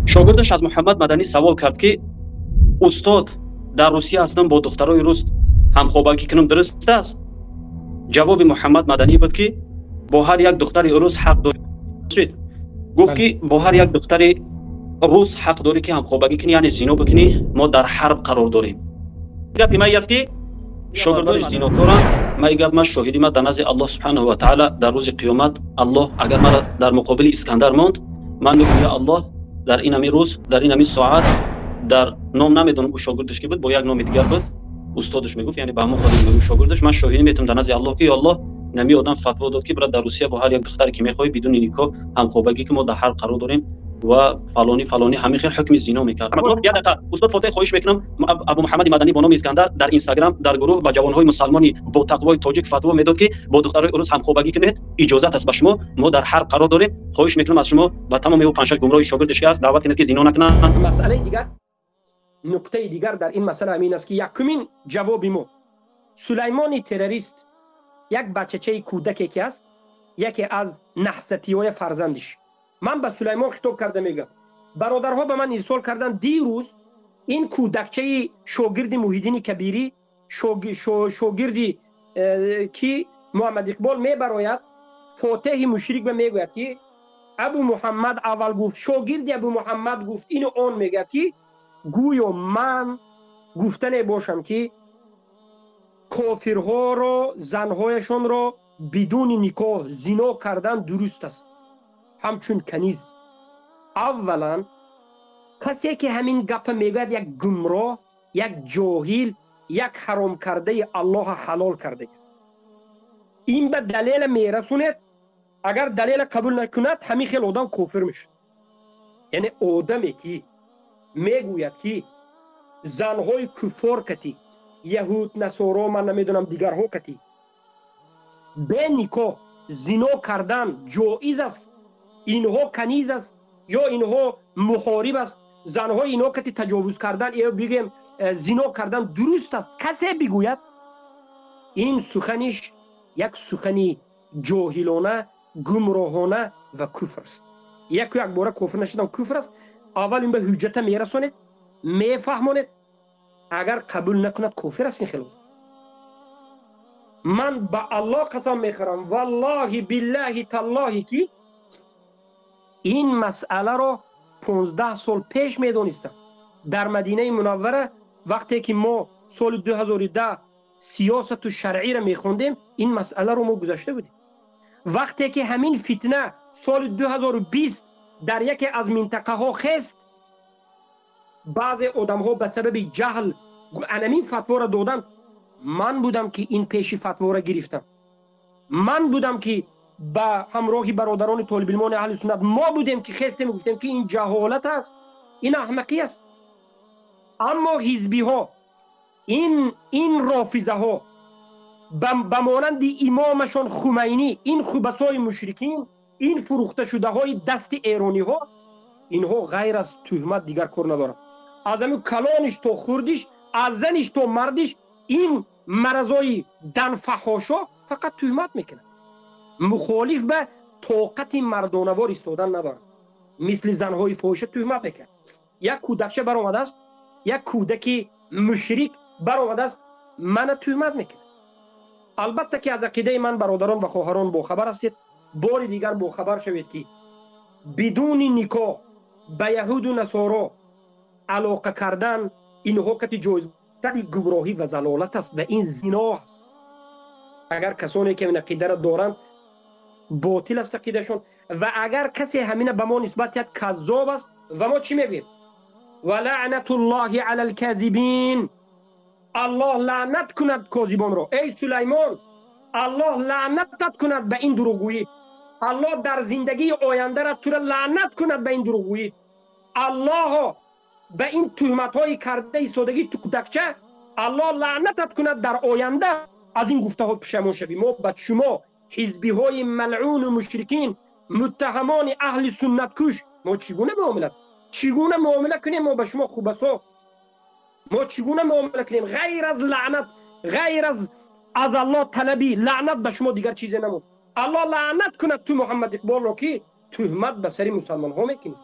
Шогирдаш аз Муҳаммад Маданӣ савол кард, ки устод, дар Русия ҳастам, бо духтарои рус ҳамхобагӣ кунам дуруст аст? Ҷавоби Муҳаммад Маданӣ буд, ки бо ҳар як духтари рус ҳақ дорӣ. Гуфт, ки бо ҳар як духтари рус ҳақ дорӣ, ки ҳамхобагӣ кунӣ, яъне зино бикунӣ. Мо дар ҳарб қарор дорем. Гапи ман аст, ки шогирдои зинокоранд. Ма и гап ма шоҳиди ма дар назди Аллоҳ субҳанаҳу ва таъала. Дар рӯзи қиёмат Аллоҳ агар мара дар муқобили Искандар монд, ман мегӯям: я Аллоҳ, дар ин ҳами рӯз, дар ин ҳами соат, дар ном намедонам ӯ шогирдаш ки буд, бо як номи дигар буд, устодаш мегуфт, яъне ба ҳамон хотир мегӯм шогирдаш. Ман шоҳидӣ метавонам дар назди Аллоҳ, ки ё Аллоҳ, нами одам фатво дод, ки бира дар Русия бо ҳар як духтаре ки мехоҳӣ бидуни никоҳ ҳамхобагӣ, ки мо дар ҳарб қарор дорем ва фалонӣ фалонӣ ҳамин хел ҳукми зино мекард. Як дақиқа, устод Фотеҳ, хоҳиш мекунам. Абу Муҳаммади Маданӣ бо номи Искандар дар Инстаграм, дар гурӯҳ ба ҷавонҳои мусалмони бо тақвои тоҷик фатво медод, ки бо духтарои урус ҳамхобагӣ кунед, иҷозат аст ба шумо, мо дар ҳарб қарор дорем. Хоҳиш мекунам аз шумо ва тамоми ӯ панҷшаш гумроҳи шогирдаш ки аст, даъват кунед, ки зино накунанд. Масъалаи дигар, нуқтаи дигар дар ин масъала ҳамин аст, ки якумин ҷавоби мо: Сулаймони террорист як бачачаи кӯдаке ки аст, яке аз наҳсатиҳои фарзандиш. Ман ба Сулаймон хитоб карда мегӯям: бародарҳо ба ман ирсол карданд дирӯз, ин кӯдакчаи шогирди Муҳиддини Кабирӣ, шогирди ки Муҳаммад Иқбол, мебарояд, Фотеҳи мушрик ба мегӯяд, ки Абу Муҳаммад аввал гуфт, шогирди Абу Муҳаммад гуфт, ину он мегӯяд, ки гӯё ман гуфтане бошам, ки кофирҳоро занҳояшонро бидуни никоҳ зино кардан дуруст аст, ҳамчун каниз. Аввалан, касе ки ҳамин гапа мегӯяд, як гумроҳ, як ҷоҳил, як ҳаромкардаи Аллоҳа ҳалол кардагист. Ин ба далела мерасонед, агар далела қабул накунад, ҳамин хел одам кофир мешавад. Яъне одаме ки мегӯяд, ки занҳои куффор кати, яҳуд, насоро, ман намедонам, дигарҳо кати бе никоҳ зино кардан ҷоиз аст, инҳо каниз аст ё инҳо муҳориб аст, занҳои инҳо кати таҷовуз кардан ё бигӯем зино кардан дуруст аст, касе бигӯяд, ин суханиш як сухани ҷоҳилона, гумроҳона ва куфр аст. Яку якбора кофир нашудам, куфр аст. Аввал ин ба ҳуҷҷата мерасонед, мефаҳмонед, агар қабул накунад, кофир аст ин хел. Ман ба Аллоҳ қасам мехӯрам, валлоҳи, биллаҳи, таллоҳи, ки ин масъаларо 15 сол пеш медонистам. Дар Мадинаи Мунаввара, вақте ки мо соли 2010 сиёсату шаръиро мехондем, ин масъаларо мо гузашта будем. Вақте ки ҳамин фитна соли 2020 дар яке аз минтақаҳо хест, баъзе одамҳо ба сабаби ҷаҳл анамин фатворо доданд. Ман будам, ки ин пеши фатворо гирифтам. Ман будам, ки ба ҳамроҳи бародарони толибилмони аҳли суннат мо будем, ки хестем, гуфтем, ки ин ҷаҳолат аст, ин аҳмақӣ аст. Аммо ҳизбиҳо, ин рофизаҳо ба монанди имомашон Хумайнӣ, ин хубасои мушрикин, ин фурӯхташудаҳои дасти эрониҳо, инҳо ғайр аз тӯҳмат дигар кор надоранд. Аз ҳамин калониш то хурдиш, аз заниш то мардиш, ин маразои данфаҳошо фақат тӯҳмат мекунад. Мухолиф ба тоқати мардонавор истодан надорад, мисли занҳои фоҳиша тӯҳмат мекунад. Як кӯдакча баромадааст, як кӯдаки мушрик баромадааст, мана тӯҳмат мекунад. Албатта ки аз ақидаи ман бародарон ва хоҳарон бохабар ҳастед. Бори дигар бохабар шавед, ки бидуни никоҳ ба яҳуду насоро алоқа кардан, инҳо кати ҷоиз, гумроҳӣ ва залолат аст ва ин зино аст. Агар касоне ки ин ақидаро доранд, ботил аст ақидашон. Ва агар касе ҳамина ба мо нисбат диҳад, каззоб аст. Ва мо чӣ мегӯем? Ва лаънатуллоҳи ала лказибин. Аллоҳ лаънат кунад козибонро. Эй Сулаймон, Аллоҳ лаънатат кунад ба ин дурӯғгӯӣ. Аллоҳ дар зиндагии ояндара тура лаънат кунад ба ин дурӯғгӯӣ. Аллоҳо ба ин тӯҳматҳои карда истодагии ту, кӯдакча, Аллоҳ лаънатат кунад, дар оянда аз ин гуфтаҳо пушаймон шавӣ. Мо ба шумо, ҳизбиҳои малъуну мушрикин, муттаҳамони аҳли суннаткуш, мо чӣ гуна муомила, чӣ гуна муомила кунем? Мо ба шумо, хубасо, мо чӣ гуна муомила кунем? Ғайр аз лаънат, ғайр аз Аллоҳ талаби лаънат ба шумо дигар чизе намуд. Аллоҳ лаънат кунад ту, Муҳаммад Иқболро, ки тӯҳмат ба сари мусалмонҳо мекунӣ.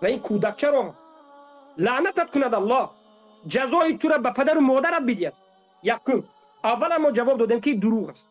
Ва ин кӯдакчаро лаънатат кунад Аллоҳ, ҷазои тура ба падару модарат бидиҳад. Якум, аввала мо ҷавоб додем, ки дурӯғ аст.